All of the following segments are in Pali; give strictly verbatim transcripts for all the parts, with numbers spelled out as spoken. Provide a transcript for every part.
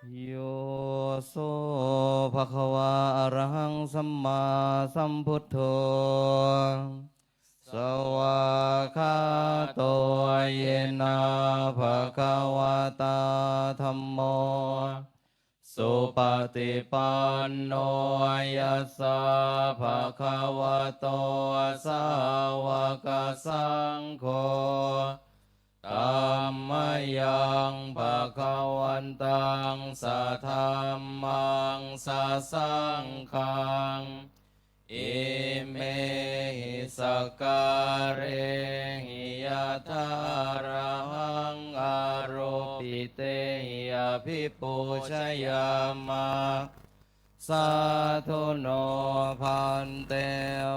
Yo so bhagavā arahaṃ sammāsambuddho, svākkhāto yena bhagavatā dhammo, supaṭipanno yassa bhagavato sāvakasaṅgho, tammayaṃ bhagavantaṃ sadhammaṃ sasaṅghaṃ, imehi sakkārehi yathārahaṃ āropitehi abhipūjayāma. Sādhu no bhante,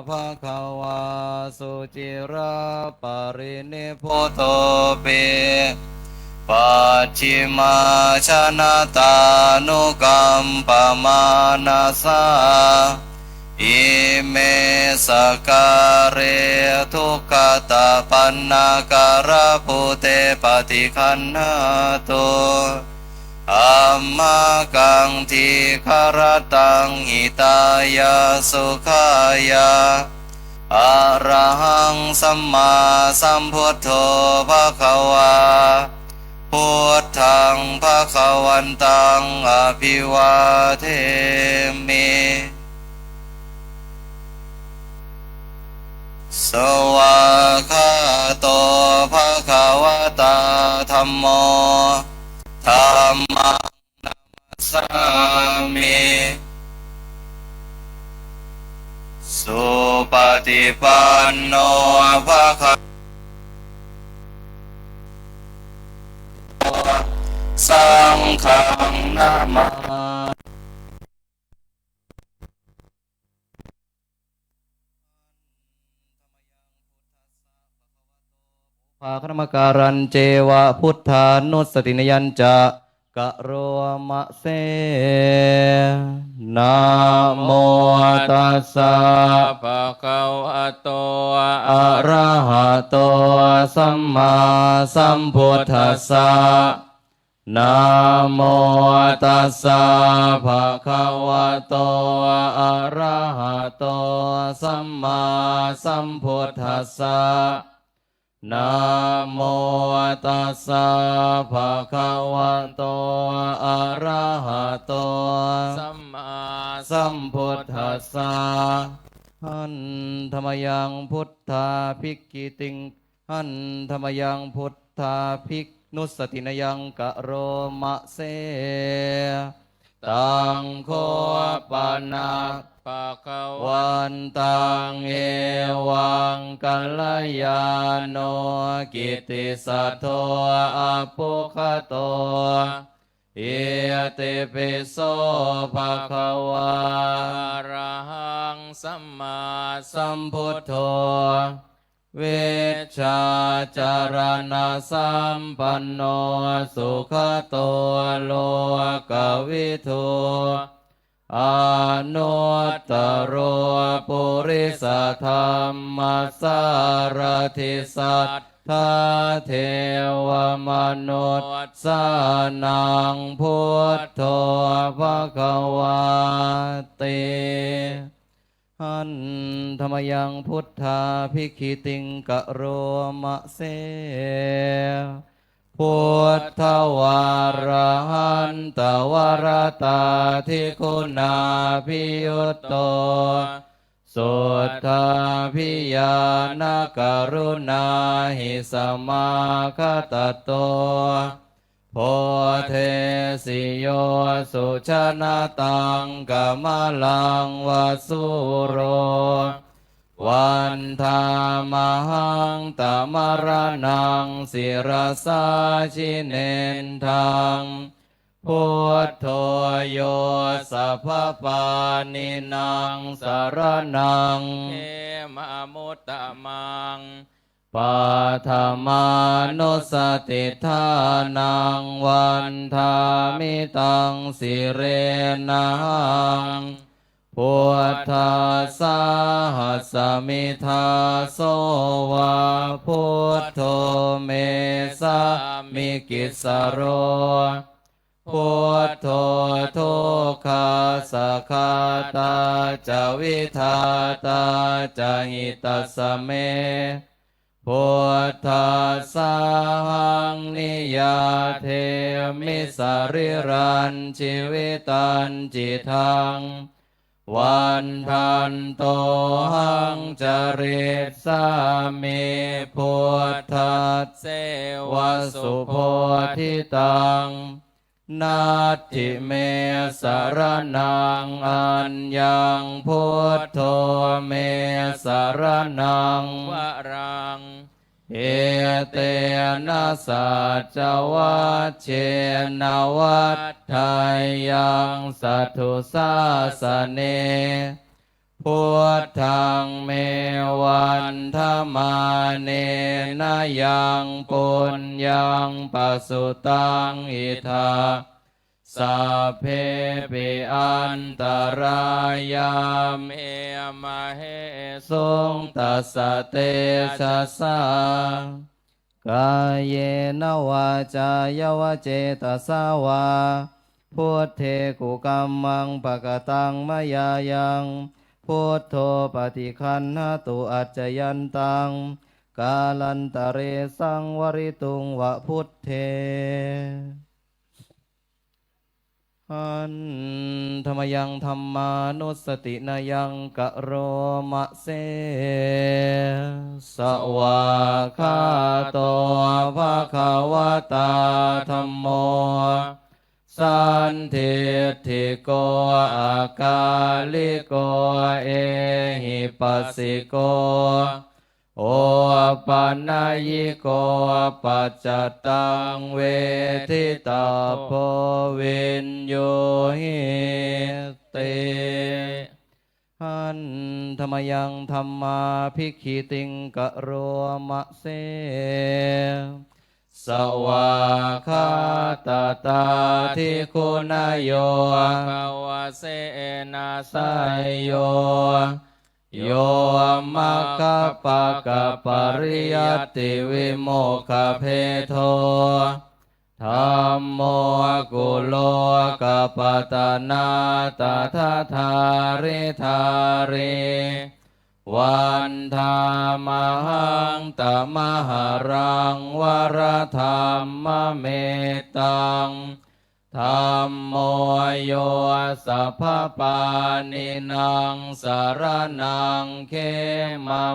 bhagavā suciraparinibbutopi, pacchimājanatānukampamānasā, ime sakkāre duggatapaṇṇākārabhūte paṭiggaṇhātu, amhākaṃ dīgharattaṃ hitāya sukhāya. Arahaṃ sammāsambuddho bhagavā, buddhaṃ bhagavantaṃ abhivādemi. Svākkhāto bhagavatā dhammo, dhammaṃ namassāmi. Supaṭipanno bhagavato, saṅghaṃ namāmi. Bhāganamakārañceva buddhānussatinayañca karoma se. Namo tassa bhagavato arahato sammāsambuddhassa. Namo tassa bhagavato arahato sammāsambuddhassa. Namo tassa bhagavato arahato sammāsambuddhassa. Handa mayaṃ buddhābhigītiṃ, handa mayaṃ buddhābhinussatinayaṃ karoma se. Taṃ kho pana bhagavantaṃ evaṃ kalyāṇo kittisaddo abbhuggato. Itipi so bhagavā arahaṃ sammāsambuddho, vijjācaraṇasampanno sugato lokavidū, anuttaro purisadammasārathi satthā devamanussānaṃ buddho bhagavāti. Handa mayaṃ buddhābhigītiṃ karoma se. Buddhavārahantavaratādiguṇābhiyutto, suddhābhiñāṇakaruṇāhi samāgatatto, bodhesi yo sujanataṃ kamalaṃ va sūro, vandāmahaṃ tamaraṇaṃ sirasā jinendaṃ. Buddho yo sabbapāṇīnaṃ saraṇaṃ khemamuttamaṃ, paṭhamānussatiṭṭhānaṃ vandāmi taṃ sirenahaṃ. Buddhassāhasmi dāso va, buddho me sāmikissaro. Buddho dukkhassa ghātā ca vidhātā ca hitassa me. Buddhassāhaṃ niyyādemi sarīrañjīvitañcidaṃ. Vandantohaṃ carissāmi buddhasseva subodhitaṃ. Natthi me saraṇaṃ aññaṃ, buddho me saraṇaṃ varaṃ. Etena saccavajjena vaḍḍheyyaṃ satthusāsane. Buddhaṃ me vandamānena yaṃ puññaṃ pasutaṃ idha, sabbepi antarāyā me māhesuṃ tassa tejasā. Kāyena vācāya va cetasā vā, buddhe kukammaṃ pakataṃ mayā yaṃ, buddho paṭiggaṇhatu accayantaṃ, kālantare saṃvarituṃ va buddhe. Handa mayaṃ dhammānussatinayaṃ karoma se. Svākkhāto bhagavatā dhammo, sandiṭṭhiko akāliko ehipassiko, opanayiko paccattaṃ veditabbo viññūhīti. Handa mayaṃ dhammābhigītiṃ karoma se. Svākkhātatādiguṇayogavasena seyyo, yo maggapakkapariyattivimokkhabhedo, dhammo kulokapatanā tadadhāridhārī, vandāmahaṃ tamaharaṃ varadhammamettaṃ. Dhammo yo sabbapāṇīnaṃ saraṇaṃ khemamuttamaṃ,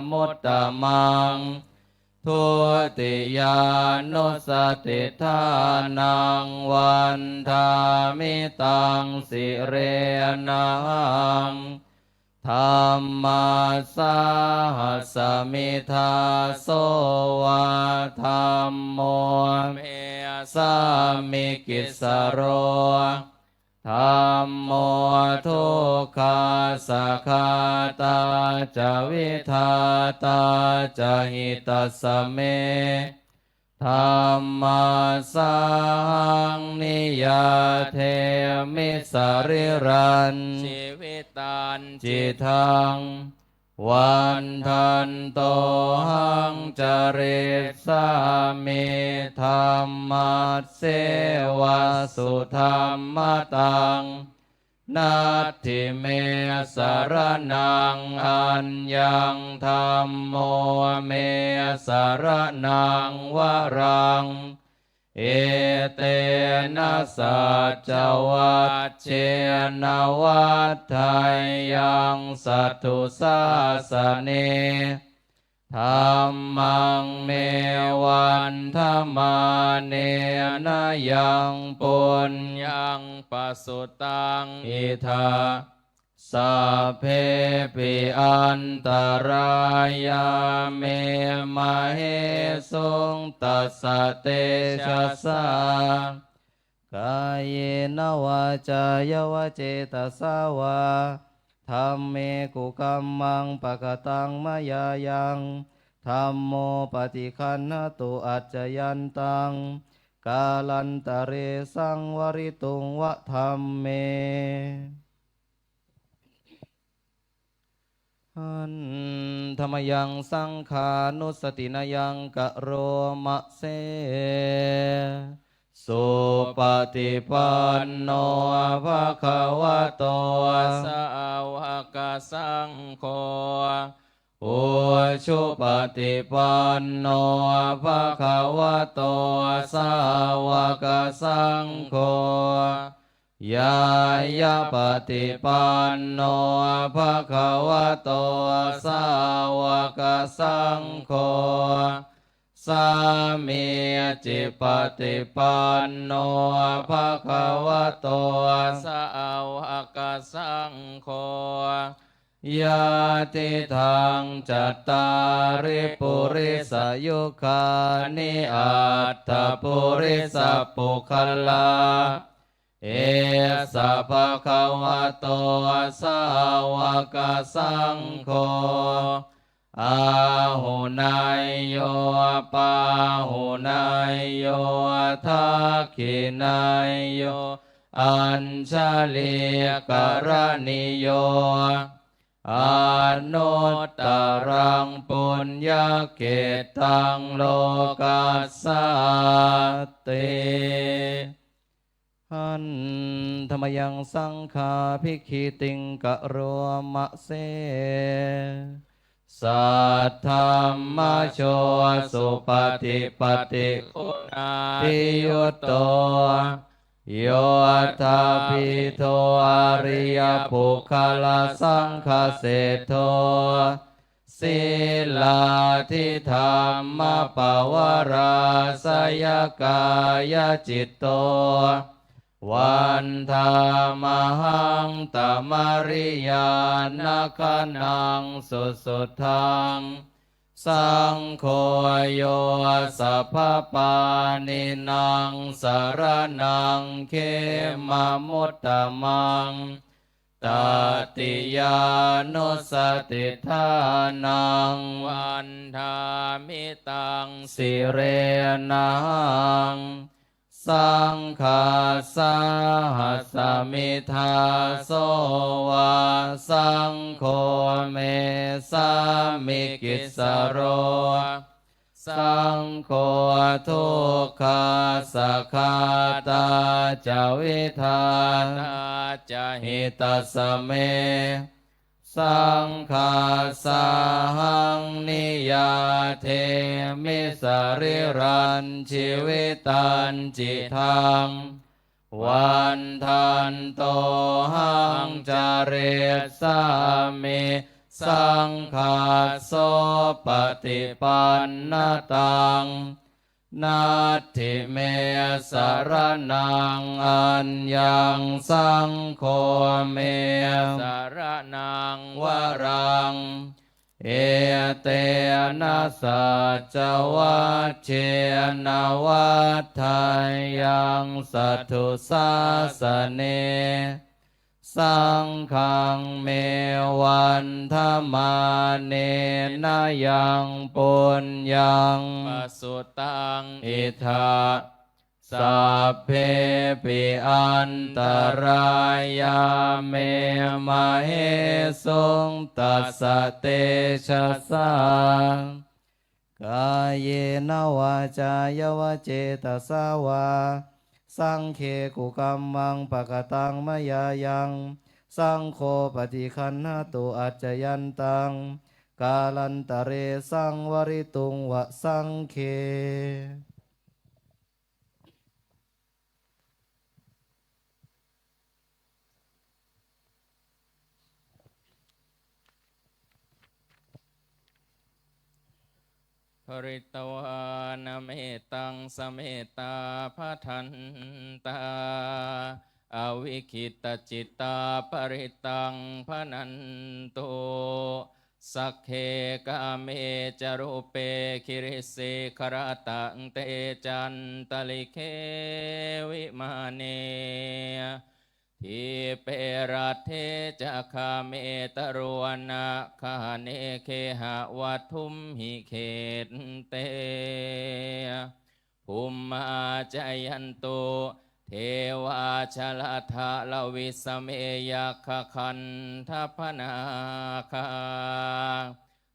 dutiyānussatiṭṭhānaṃ vandāmi taṃ sirenahaṃ. Dhammassāhasmi dāso va, dhammo me sāmikissaro, dhammo dukkhassa ghātā ca vidhātā ca hitassa me. Dhammassāhaṃ niyyādemi sarīrañjīvitañcidaṃ, vandantohaṃ carissāmi dhammasseva sudhammataṃ. Natthi me saraṇaṃ aññaṃ, dhammo me saraṇaṃ varaṃ. Etena saccavajjena vaḍḍheyyaṃ satthusāsane. Dhammaṃ me vandamānena yaṃ puññaṃ pasutaṃ idha, sabbepi antarāyā me māhesuṃ tassa tejasā. Kāyena vācāya va cetasā vā, dhamme kukammaṃ pakataṃ mayā yaṃ, dhammo paṭiggaṇhatu accayantaṃ, kālantare saṃvarituṃ va dhamme. Handa mayaṃ saṅghānussatinayaṃ karoma se. Supaṭipanno bhagavato sāvakasaṅgho, ujupaṭipanno bhagavato sāvakasaṅgho, ñāyapaṭipanno bhagavato sāvakasaṅgho, sāmīcipaṭipanno bhagavato sāvakasaṅgho, yadidaṃ cattāri purisayugāni aṭṭha purisapuggalā, esa bhagavato sāvakasaṅgho, āhuneyyo pāhuneyyo dakkhiṇeyyo añjalikaraṇīyo, anuttaraṃ puññakkhettaṃ lokassāti. Handa mayaṃ saṅghābhigītiṃ karoma se. Saddhammajo supaṭipattiguṇādiyutto, yoṭṭhabbidho ariyapuggalasaṅghaseṭṭho, sīlādidhammapavarāsayakāyacitto, vandāmahaṃ tamariyāna gaṇaṃ susuddhaṃ. Saṅgho yo sabbapāṇīnaṃ saraṇaṃ khemamuttamaṃ, tatiyānussatiṭṭhānaṃ vandāmi taṃ sirenahaṃ. Saṅghassāhasmi dāso va, saṅgho me sāmikissaro, saṅgho dukkhassa ghātā ca vidhātā ca hitassa me. Saṅghassāhaṃ niyyādemi sarīrañjīvitañcidaṃ, vandantohaṃ carissāmi saṅghassopaṭipannataṃ. Natthi me saraṇaṃ aññaṃ, saṅgho me saraṇaṃ varaṃ, etena saccavajjena vaḍḍheyyaṃ satthu sāsane. Saṅghaṃ me vandamānena yaṃ puññaṃ pasutaṃ idha, sabbepi antarāyā me māhesuṃ tassa tejasā. Kāyena vācāya va cetasā vā, saṅghe kukammaṃ pakataṃ mayā yaṃ, saṅgho paṭiggaṇhatu accayantaṃ, kālantare saṃvarituṃ va saṅghe. Pharitvāna mettaṃ samettā bhadantā, avikkhittacittā parittaṃ bhaṇantu. Sagge kāme ca rūpe girisikharataṭe cantalikkhe vimāne, dīpe raṭṭhe ca gāme taruvanagahane gehavatthumhi khette, bhummā cāyantu devā jalathalavisame yakkhagandhabbanāgā,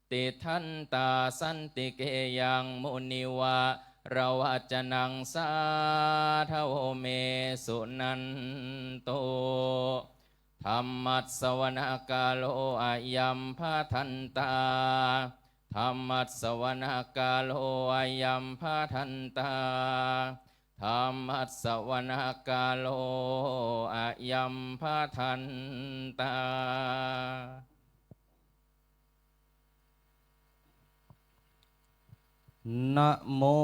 tiṭṭhantā santike yaṃ munivaravacanaṃ ravacanaṃ sādhavo me suṇantu. Dhammassavanakālo ayambhadantā. Dhammassavanakālo ayambhadantā. Dhammassavanakālo ayambhadantā. Namo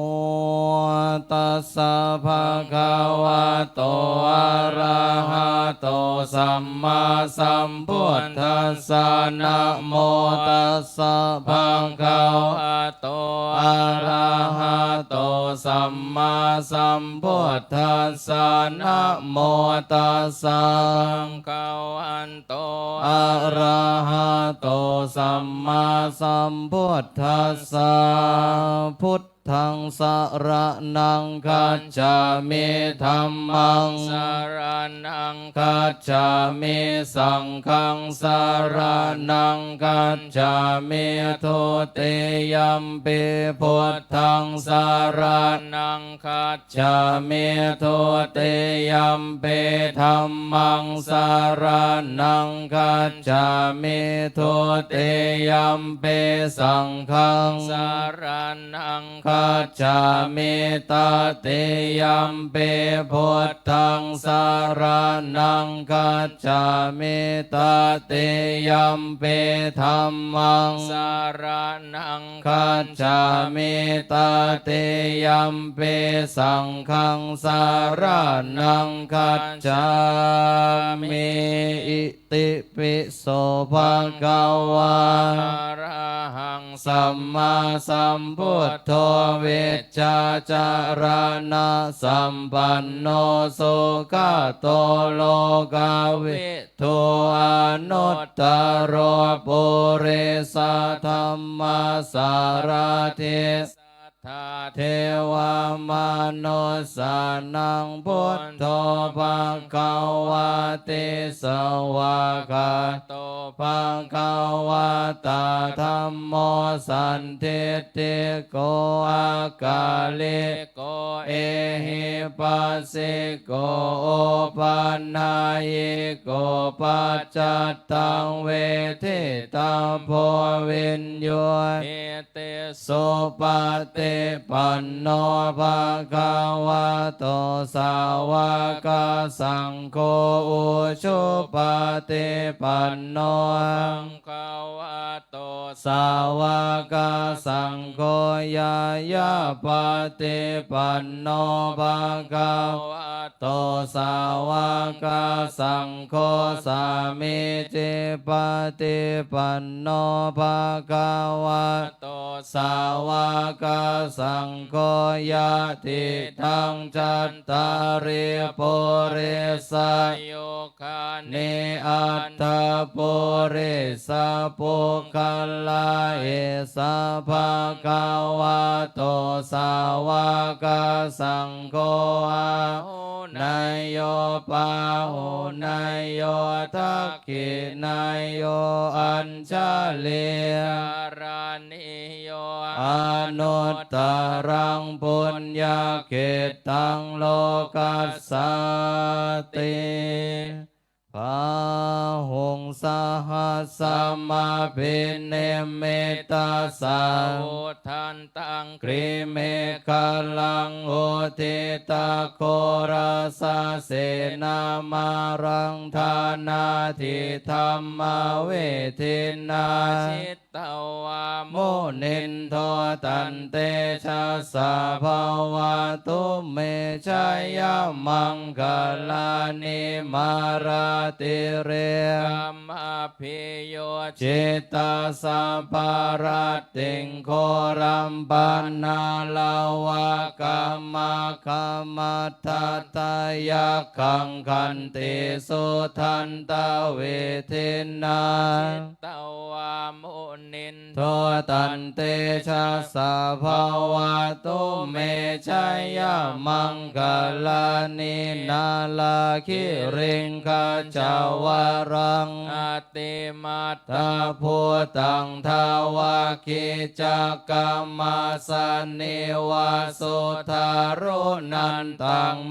tassa bhagavato arahato sammāsambuddhassa. Namo tassa bhagavato arahato sammāsambuddhassa. Namo tassa bhagavato arahato sammāsambuddhassa. Buddhaṃ saraṇaṃ gacchāmi. Dhammaṃ saraṇaṃ gacchāmi. Saṅghaṃ saraṇaṃ gacchāmi. Dutiyampi buddhaṃ saraṇaṃ gacchāmi. Dutiyampi dhammaṃ saraṇaṃ gacchāmi. Dutiyampi saṅghaṃ saraṇaṃ gacchāmi. Tatiyampi buddhaṃ saraṇaṃ gacchāmi. Tatiyampi dhammaṃ saraṇaṃ gacchāmi. Tatiyampi saṅghaṃ saraṇaṃ gacchāmi. Itipi so bhagavā arahaṃ sammāsambuddho vijjācaraṇasampanno sugato lokavidū anuttaro purisadammasārathi satthā devamanussānaṃ buddho bhagavāti. Svākkhāto bhagavatā dhammo sandiṭṭhiko akāliko ehipassiko opanayiko paccattaṃ veditabbo viññūhī ti. Supaṭipanno bhagavato sāvakasaṅgho, ujupaṭipanno bhagavato sāvakasaṅgho, ñāyapaṭipanno bhagavato sāvakasaṅgho, sāmīcipaṭipanno bhagavato sāvakasaṅgho, yadidaṃ cattāri purisayugāni aṭṭha purisapuggalā, esa bhagavato sāvakasaṅgho, āhuneyyo pāhuneyyo dakkhiṇeyyo añjalikaraṇīyo anuttaraṃ puññakkhettaṃ lokassā ti. Bāhuṃ sahassamabhinimmitasāvudhantaṃ girimekhalaṃ uditaghorasasenamāraṃ dānādidhammavidhinā jitavā munindo tantejasā bhavatu me jayamaṅgalāni. Mārātirekamabhiyujjhitasabbarattiṃ ghorampanāḷavakamakkhamathaddhayakkhaṃ khantīsudantavidhinā jitavā munindo tantejasā bhavatu me jayamaṅgalāni. Nāḷāgiriṃ gajavaraṃ atimattabhūtaṃ dāvaggicakkamasanīva sudāruṇantaṃ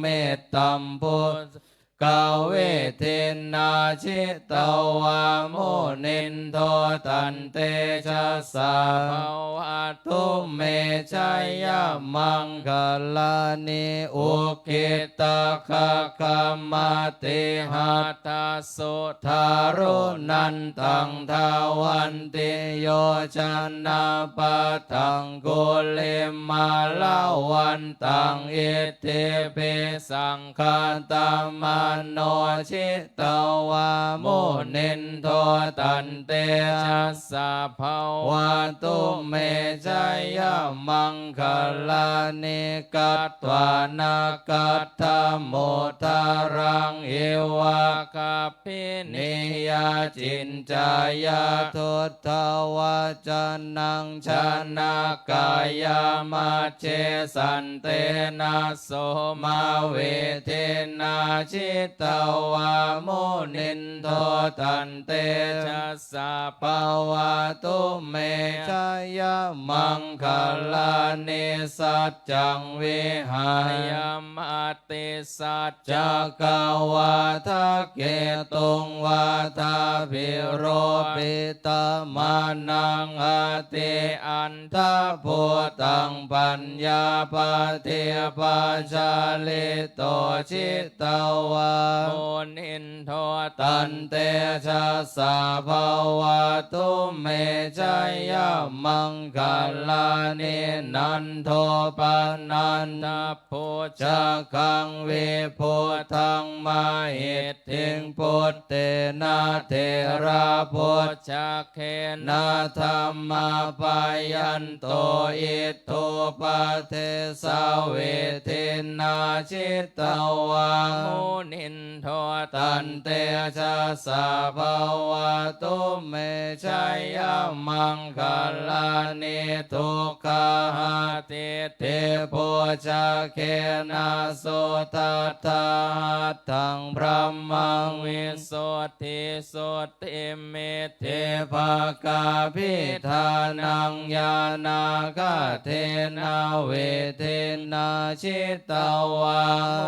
mettambusekavidhinā jitavā munindo tantejasā bhavatu me jayamaṅgalāni. Ukkhittakhaggamatihatthasudāruṇantaṃ dhāvantiyojanapathaṅgulimālavantaṃ iddhībhisaṅkhatamano jitavā munindo tantejasā bhavatu me jayamaṅgalāni. Katvāna kaṭṭhamudaraṃ iva gabbhinīyā ciñcāya duṭṭhavacanaṃ janakāyamajjhe santena somavidhinā jitavā munindo tantejasā bhavatu me jayamaṅgalāni. Saccaṃ vihāya matisaccakavādaketuṃ vādābhiropitamanaṃ atiandhabhūtaṃ paññāpadīpajalito jitavā munindo tantejasā bhavatu me jayamaṅgalāni. Nandopanandabhujagaṃ vibudhaṃ mahiddhiṃ puttena therabhujagena damāpayanto iddhūpadesavidhinā jitavā munindo tantejasā bhavatu me jayamaṅgalāni. Duggāhadiṭṭhibhujagena sudaṭṭhahatthaṃ brahmaṃ visuddhijutimiddhibakābhidhānaṃ ñāṇāgadena vidhinā jitavā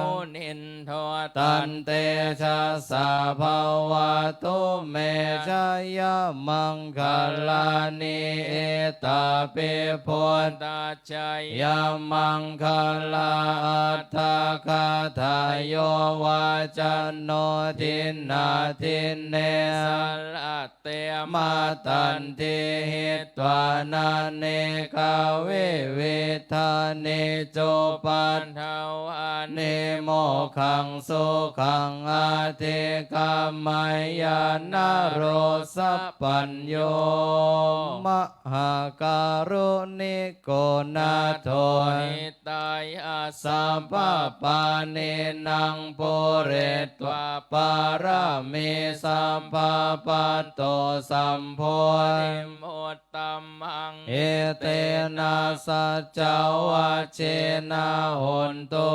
munindo tantejasā bhavatu me jayamaṅgalāni. Etāpi buddhajayamaṅgalaaṭṭhagāthā yo vācano dinadine sarate matandī hitvānanekavividhāni cupaddavāni mokkhaṃ sukhaṃ adhigameyya naro sapañño. Mahākāruṇiko nātho hitāya sabbapāṇinaṃ pūretvā pāramī sabbā patto sambodhimuttamaṃ etena saccavajjena hotu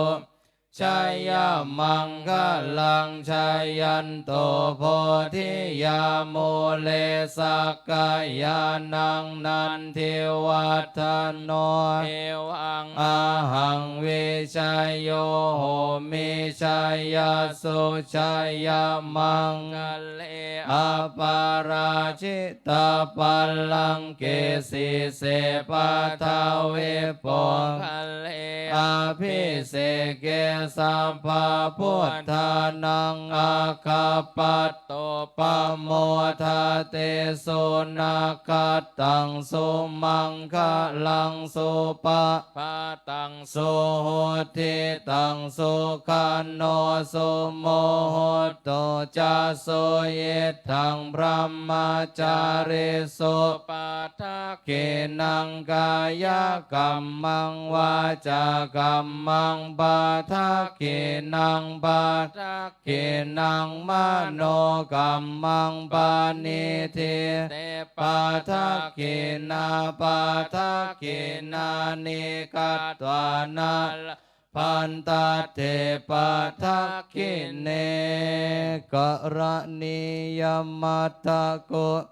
jayamaṅgalaṃ. Jayanto bodhiyā mūle sakyānaṃ nandivaḍḍhano evaṃ ahaṃ vijayo homi jayassu jayamaṅgale aparājitapallaṅke sīse paṭhavipokkhare abhiseke sabbabuddhānaṃ aggappatto pamodati. Sunakkhattaṃ sumaṅgalaṃ supabhātaṃ suhuṭṭhitaṃ sukhaṇo sumuhutto ca suyiṭṭhaṃ brahmacārisu padakkhiṇaṃ kāyakammaṃ vācākammaṃ padakkhiṇaṃ padakkhiṇaṃ manokammaṃ paṇidhī te padakkhiṇā padakkhiṇāni katvāna bhaddante padakkhiṇe. Karaṇīyamatthakulesaṃ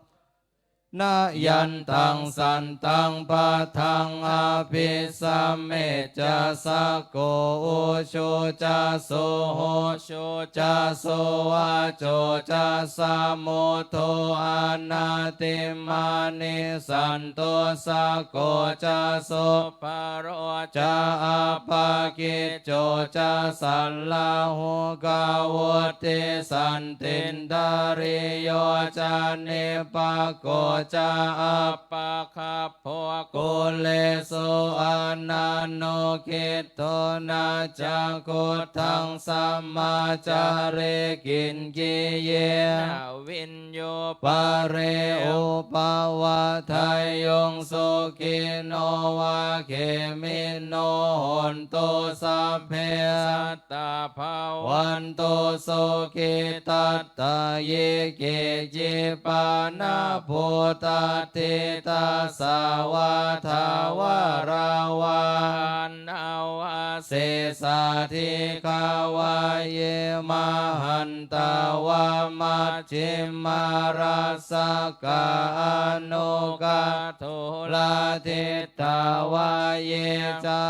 yantaṃ santaṃ padaṃ abhisamecca, sakko ujū ca suhujū ca suvaco cassa mudu anatimānī, santussako ca subharo ca appakicco ca sallahukavutti, santindriyo ca nipako ca appagabbho kulesu ananugiddho. Na ca khuddaṃ samācare kiñci yena viññū pare upavadeyyuṃ. Sukhino vā khemino hontu, sabbe sattā bhavantu sukhitattā. Ye keci pāṇabhūtatthi tasā vā thāvarā vā anavasesā, dīghā vā ye mahantā vā majjhimā rassakā aṇukathūlā, diṭṭhā vā ye ca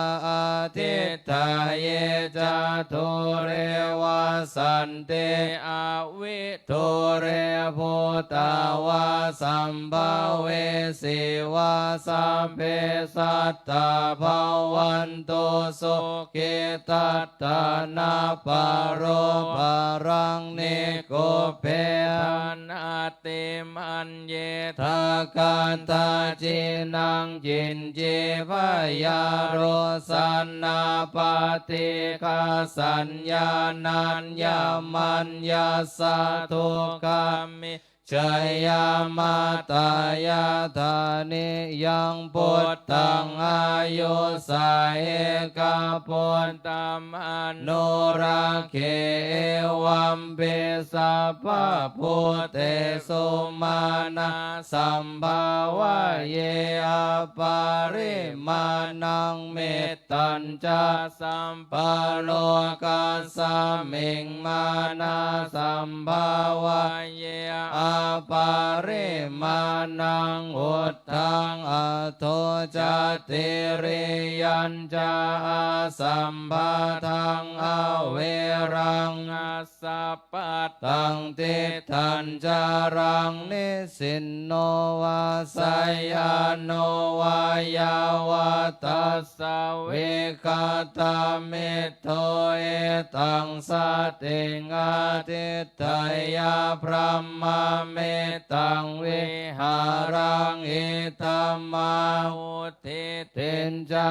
adiṭṭhā ye ca dūre vasanti avidūre, bhūtā vā sambhavesī vā, sabbe sattā bhavantu sukhitattā. Na paro paraṃ nikubbetha, nātimaññetha katthaci naṃ kiñci, byārosanā paṭighasaññā nāññamaññassa dukkhamiccheyya. Mātā yathā niyaṃ puttaṃ āyusā ekaputtamanurakkhe, evampi sabbabhūtesu mānasambhāvaye aparimāṇaṃ. Met tañca sabbalokasmiṃ mānasambhāvaye aparimāṇaṃ, uddhaṃ adho ca tiriyañca asambādhaṃ averaṃ asapattaṃ. Tiṭṭhañcaraṃ nisinno vā sayāno vā yāvatassa vigatamiddho, etaṃ satiṃ adhiṭṭheyya brahmametaṃ vihāraṃ idhamāhu. Diṭṭhiñca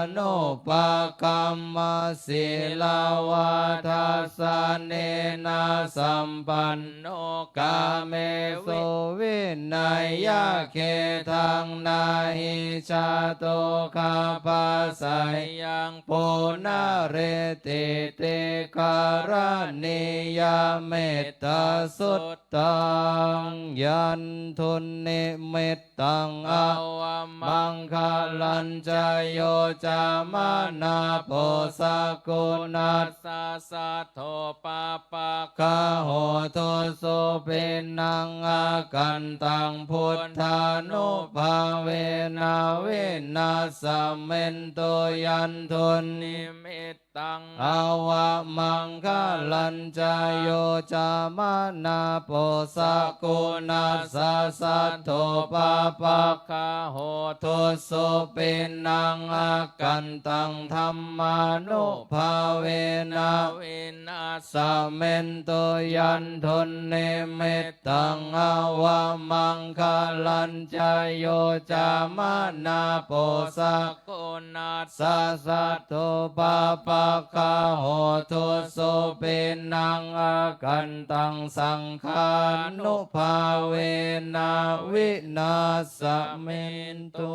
anupagamma sīlavā dassanena sampanno, kāmesu vineyya gedhaṃ, na hi jātu gabbhaseyyaṃ punaretīti. Karaṇīyam mettasuttaṃ. Yandunnimit taṃ avamaṅgalañca yo cāmanāpo sakuṇassa saddo pāpaggaho dussupinaṃ akantaṃ buddhānubhāvena vināsamentu. Yandunnimit taṃ avamaṅgalañca yo cāmanāpo sakuṇassa saddo pāpaggaho dussupinaṃ akantaṃ dhammānubhāvena vināsamentu. Yandunnimit taṃ avamaṅgalañca yo cāmanāpo sakuṇassa saddo pāpaggaho dussupinaṃ akantaṃ saṅghānubhāvena vināsamentu.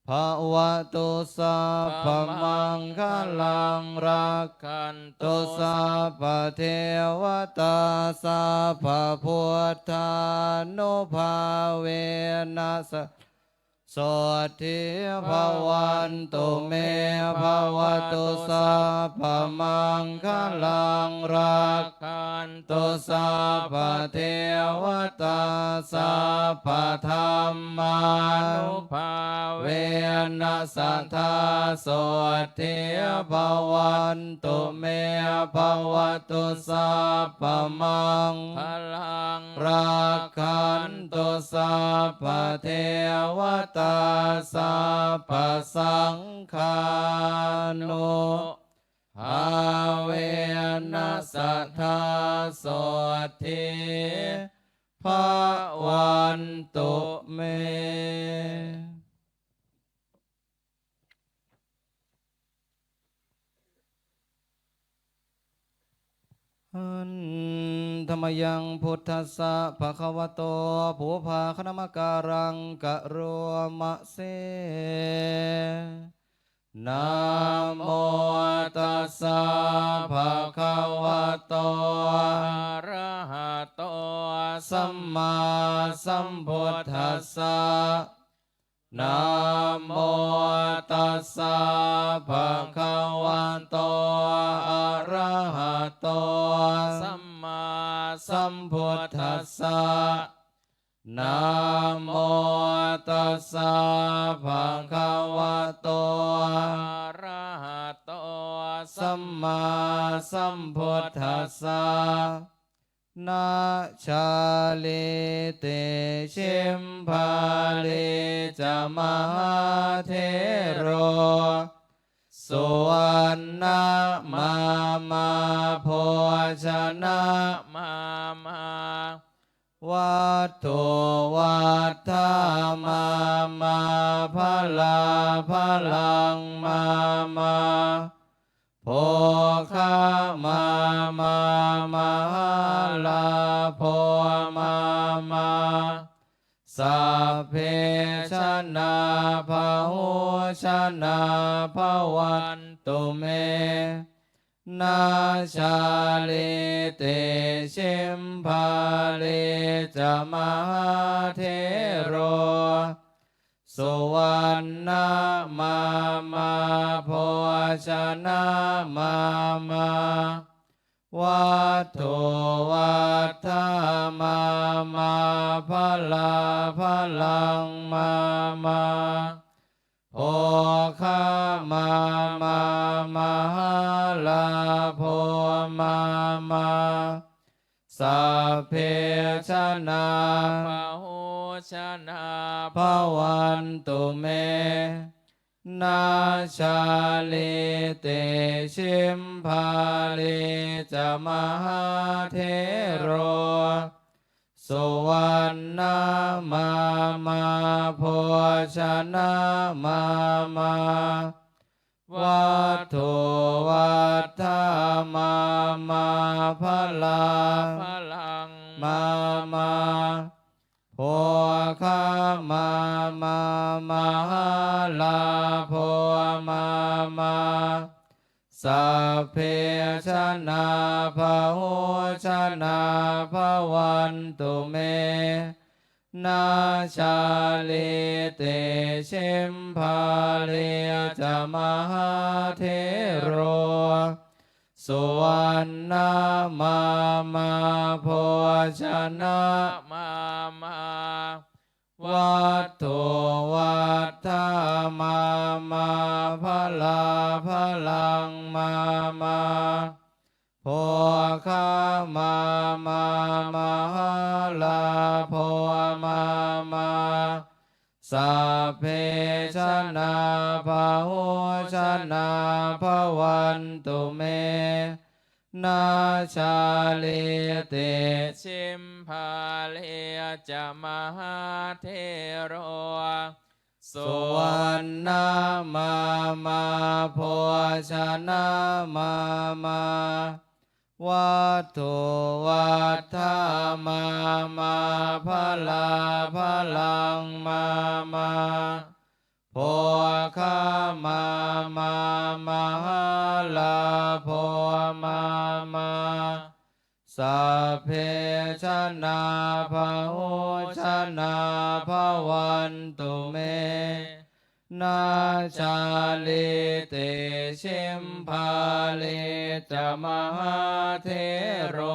Bhavatu sabbamaṅgalaṃ, rakkhantu sabbadevatā, sabbabuddhānubhāvena sa- sotthī bhavantu me. Bhavatu sabbamaṅgalaṃ, rakkhantu sabbadevatā, sabbadhammānubhāvena sadā sotthī bhavantu me. Bhavatu sabbamaṅgalaṃ, rakkhantu sabbadevatā, sabbasaṅghānubhāvena sadā sotthī bhavantu me. Handa mayaṃ buddhassa bhagavato pubbāganamakāraṃ karoma se. Namo tassa bhagavato arahato sammāsambuddhassa. Namo tassa bhagavato arahato sammāsambuddhassa. Namo tassa bhagavato arahato sammāsambuddhassa. Na jālī tisimhālī ca mahāthero, suvaṇṇamāmā bhojanamāmā, vatthuvattha māmā, balabalaṃ māmā, bhoga māmā, mahālābho māmā, sabbe janā bahujana bhavantu me. Na jālī tisimhālī ca mahāthero, suvaṇṇamāmā bhojanamāmā, vatthuvattha māmā, balabalaṃ māmā, bhoga māmā, mahālābho māmā, sabbe janā bahujana bhavantu me. Na jālī tisimhālī ca mahāthero, suvaṇṇamāmā bhojanamāmā, vatthuvattha māmā, balabalaṃ māmā, bhoga māmā, mahālābho māmā, sabbe janā bahujana bhavantu me. Na jālī tisimhālī ca mahāthero, suvaṇṇamāmā bhojanamāmā, vatthuvattha māmā, balabalaṃ māmā, bhoga māmā, mahālābho māmā, sabbe janā bahujana bhavantu me. Na jālī tisimhālī ca mahāthero, suvaṇṇamāmā bhojanamāmā, vatthuvattha māmā, balabalaṃ māmā, bhoga māmā, mahālābho māmā, Sabbe janā bahujana bhavantu me. Na cālī tisimhālī ca mahāthero,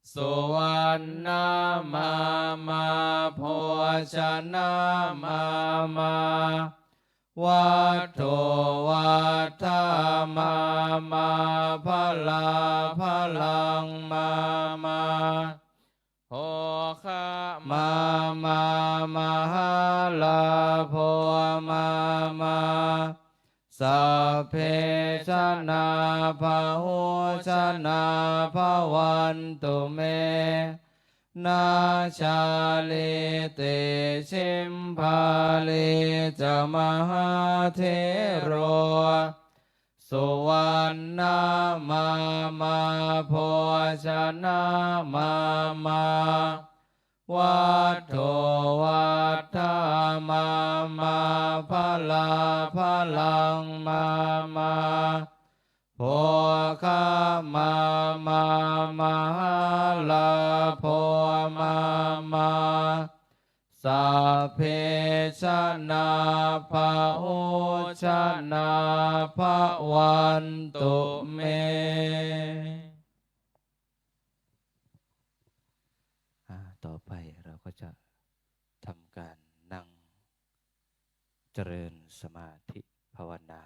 suvaṇṇamāmā bhojanamāmā, vatthuvatthamāmā balābalaṃ māmā, bhogamāmā mahālābho māmā. Sabbe janā bahujana bhavantu me. Na cālī tisimhālī ca mahāthero, suvaṇṇamāmā bhojanamāmā, vatthuvatthamāmā balābalaṃ māmā, bhogamāmā mahālābho māmā. Sabbe janā bahujana bhavantu me. อ่า ต่อไปเราก็จะทำการนั่งเจริญสมาธิภาวนา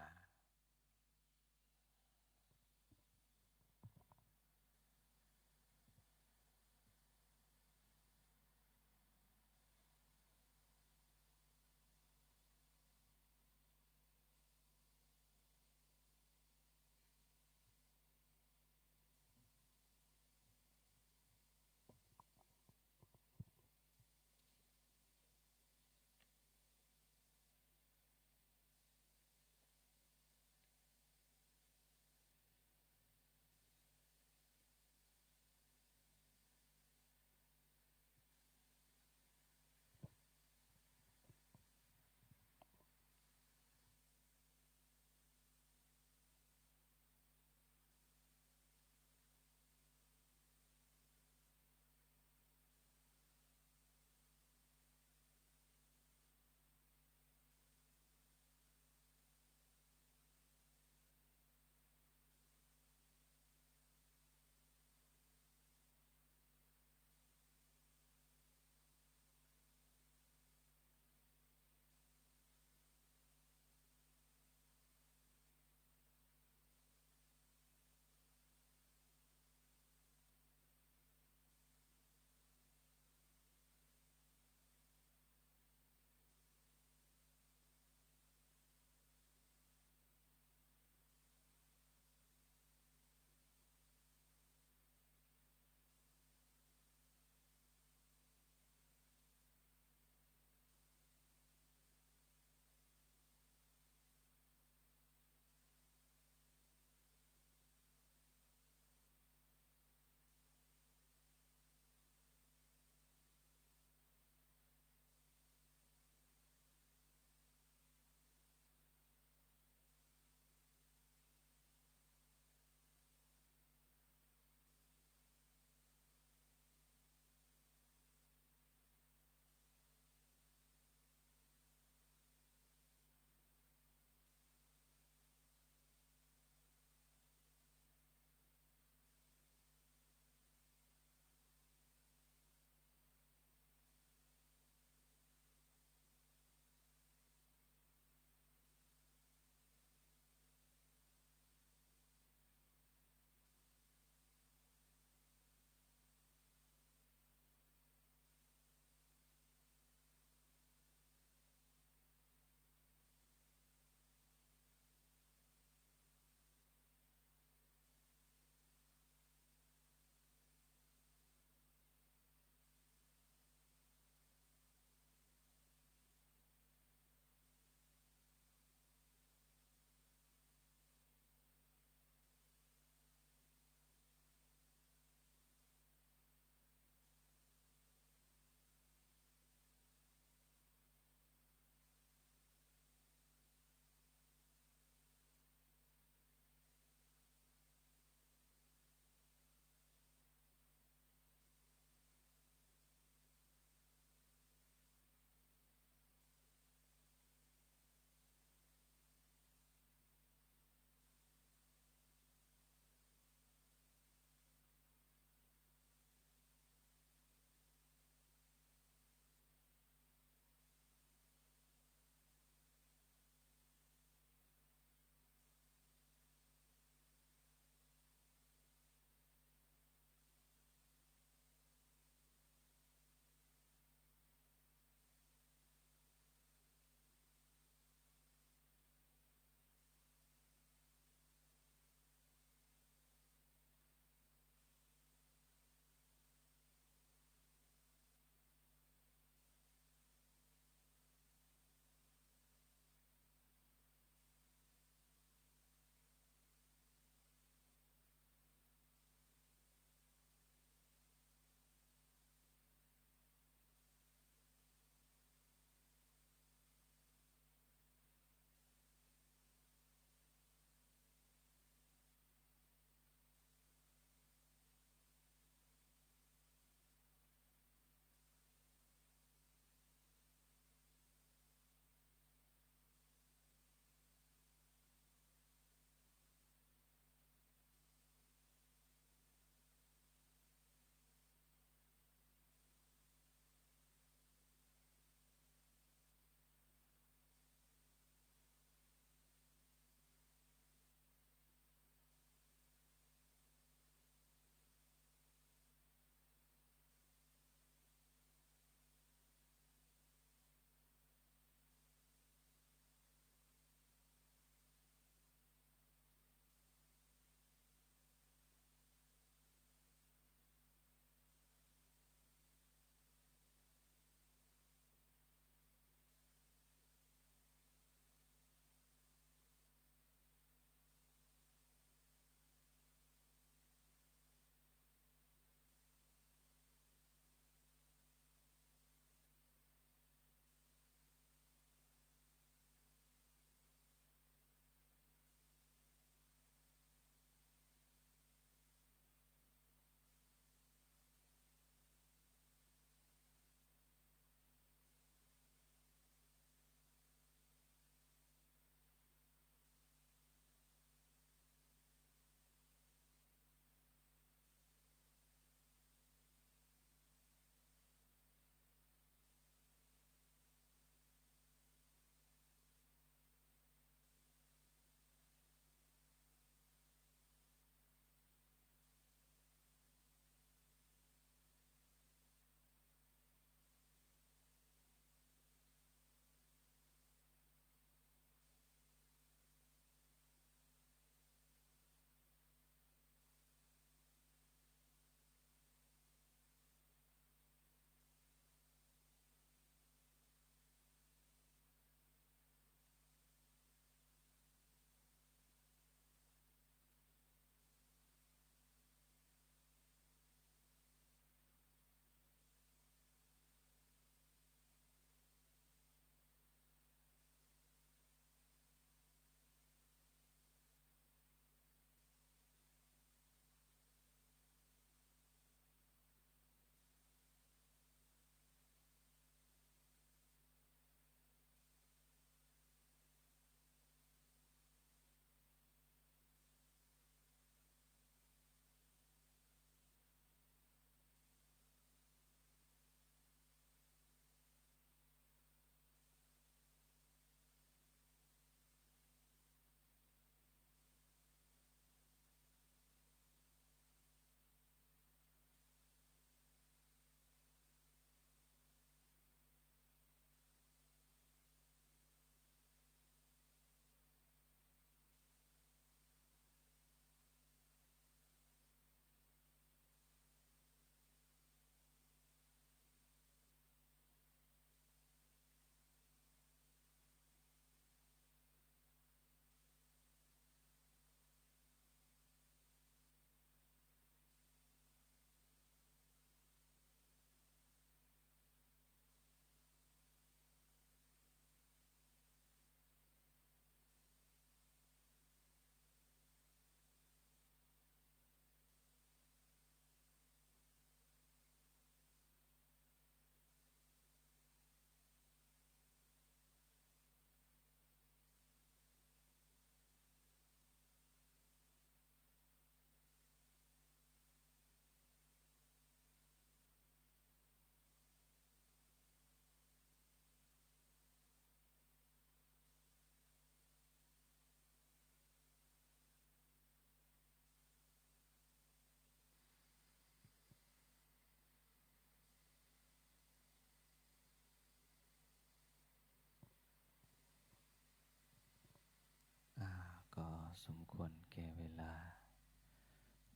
สมควรแก่เวลา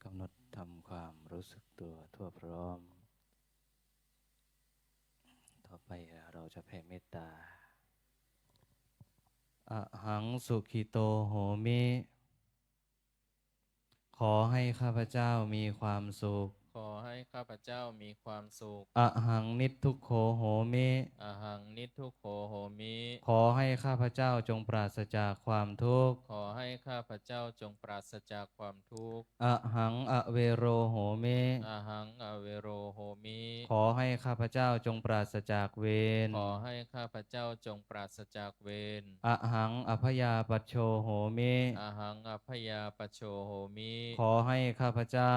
กำหนดทำความรู้สึกตัวทั่วพร้อม ต่อไปเราจะแผ่เมตตา Ahaṃ sukhito homi ขอให้ข้าพเจ้ามีความสุข ขอให้ข้าพเจ้ามีความสุข Ahaṃ niddukkho homi. Ahaṃ niddukkho homi. ขอให้ข้าพเจ้าจงปราศจากความทุกข์ ขอให้ข้าพเจ้าจงปราศจากความทุกข์ Ahaṃ avero homi. Ahaṃ avero homi. ขอให้ข้าพเจ้าจงปราศจากเวร ขอให้ข้าพเจ้าจงปราศจากเวร Ahaṃ abyāpajjho homi. Ahaṃ abyāpajjho homi. ขอให้ข้าพเจ้า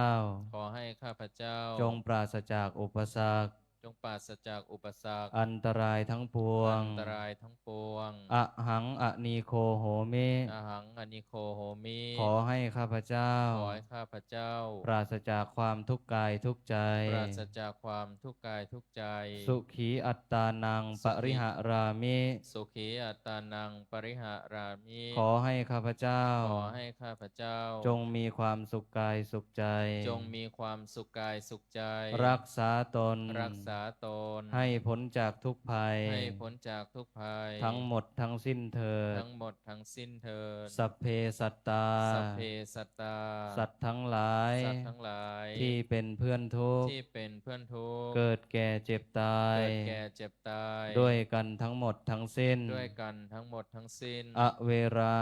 ขอให้ข้าพเจ้า จงปราศจากอุปสรรค จงปราศจากอุปสรรค อันตรายทั้งปวง อันตรายทั้งปวง Ahaṃ anīgho homi. Ahaṃ anīgho homi. ขอให้ข้าพเจ้า ขอให้ข้าพเจ้า ปราศจากความทุกข์กายทุกข์ใจ ปราศจากความทุกข์กายทุกข์ใจ Sukhī attānaṃ pariharāmi. Sukhī attānaṃ pariharāmi. ขอให้ข้าพเจ้า ขอให้ข้าพเจ้า จงมีความสุขกายสุขใจ จงมีความสุขกายสุขใจ รักษาตน รักษาตน ให้พ้นจากทุกข์ภัย ให้พ้นจากทุกข์ภัย ทั้งหมดทั้งสิ้นเถิด ทั้งหมดทั้งสิ้นเถิด Sabbe sattā. Sabbe sattā. สัตว์ทั้งหลาย สัตว์ทั้งหลาย ที่เป็นเพื่อนทุกข์ ที่เป็นเพื่อนทุกข์ เกิดแก่เจ็บตาย เกิดแก่เจ็บตาย ด้วยกันทั้งหมดทั้งสิ้น ด้วยกันทั้งหมดทั้งสิ้น Averā.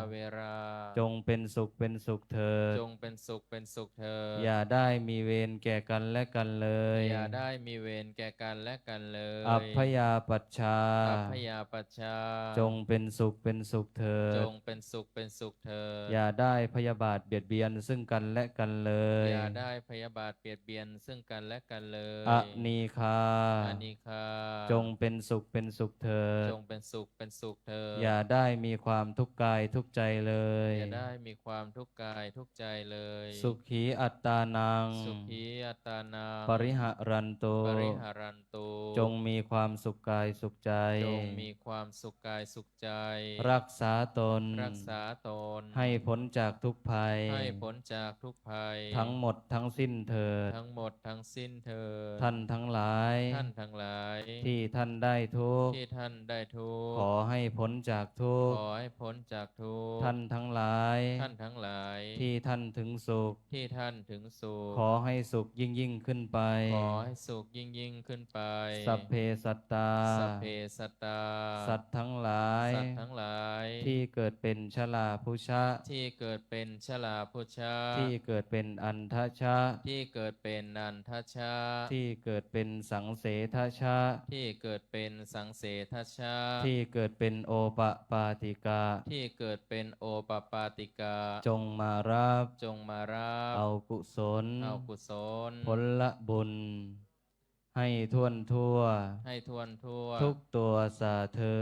Averā. จงเป็นสุขเป็นสุขเถิด จงเป็นสุขเป็นสุขเถิด อย่าได้มีเวรแก่กันและกันเลย อย่าได้มีเวรแก่กันและกันเลย Abyāpajjhā. Abyāpajjhā. จงเป็นสุขเป็นสุขเถิด จงเป็นสุขเป็นสุขเถิด อย่าได้พยาบาทเบียดเบียนซึ่งกันและกันเลย อย่าได้พยาบาทเบียดเบียนซึ่งกันและกันเลย Anīghā. Anīghā. จงเป็นสุขเป็นสุขเถิด จงเป็นสุขเป็นสุขเถิด อย่าได้มีความทุกข์กายทุกข์ใจเลย อย่าได้มีความทุกข์กายทุกข์ใจเลย Sukhī attānaṃ. Sukhī attānaṃ. Pariharantu. Pariharantu. จงมีความสุขกายสุขใจ จงมีความสุขกายสุขใจ รักษาตน รักษาตน ให้พ้นจากทุกข์ภัย ให้พ้นจากทุกข์ภัย ทั้งหมดทั้งสิ้นเถิด ทั้งหมดทั้งสิ้นเถิด ท่านทั้งหลาย ท่านทั้งหลาย ที่ท่านได้ทุกข์ ที่ท่านได้ทุกข์ ขอให้พ้นจากทุกข์ ขอให้พ้นจากทุกข์ ท่านทั้งหลาย ท่านทั้งหลาย ที่ท่านถึงสุข ที่ท่านถึงสุข ขอให้สุขยิ่งยิ่งขึ้นไป ขอให้สุขยิ่งยิ่งขึ้นไป Sabbe sattā. Sabbe sattā. สัตว์ทั้งหลาย สัตว์ทั้งหลาย ที่เกิดเป็นชลาพุชะ ที่เกิดเป็นชลาพุชะ ที่เกิดเป็นอันทชะ ที่เกิดเป็นอันทชะ ที่เกิดเป็นสังเสทชะ ที่เกิดเป็นสังเสทชะ ที่เกิดเป็นโอปปาติกะ ที่เกิดเป็นโอปปาติกะ จงมารับ จงมารับ เอากุศล เอากุศล ผลบุญ ให้ถ้วนทั่ว ให้ถ้วนทั่ว ทุกตัวสาเทิ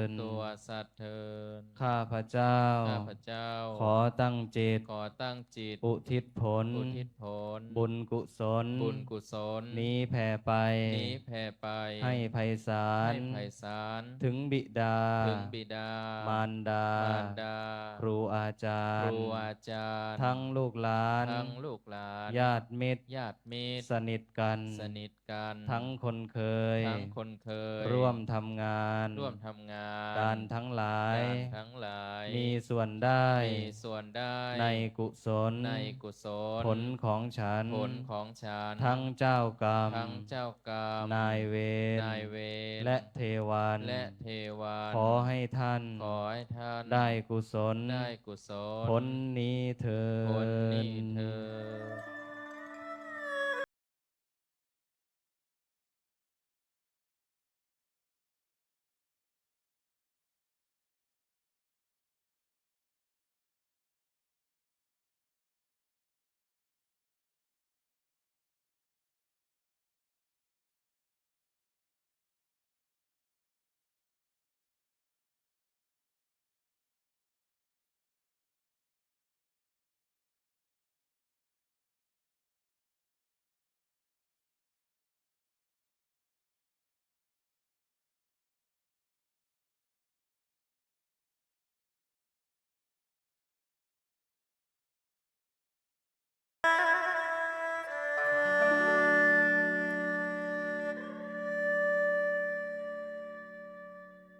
น ทุกตัวสาเทิน ข้าพเจ้า ข้าพเจ้า ขอตั้งจิต ขอตั้งจิต อุทิศผล อุทิศผล บุญกุศล บุญกุศล นี้แผ่ไป นี้แผ่ไป ให้ไพศาล ให้ไพศาล ถึงบิดา ถึงบิดา มารดา มารดา ครูอาจารย์ ครูอาจารย์ ทั้งลูกหลาน ทั้งลูกหลาน ญาติมิตร ญาติมิตร สนิทกัน สนิทกัน ทั้งคนเคย ทั้งคนเคย ร่วมทำงาน ร่วมทำงาน การทั้งหลาย การทั้งหลาย มีส่วนได้ มีส่วนได้ ในกุศล ในกุศล ผลของฉัน ผลของฉัน ทั้งเจ้ากรรม ทั้งเจ้ากรรม นายเวร นายเวร และเทวัน และเทวัน ขอให้ท่าน ขอให้ท่าน ได้กุศล ได้กุศล ผลนี้เถิด ผลนี้เถิด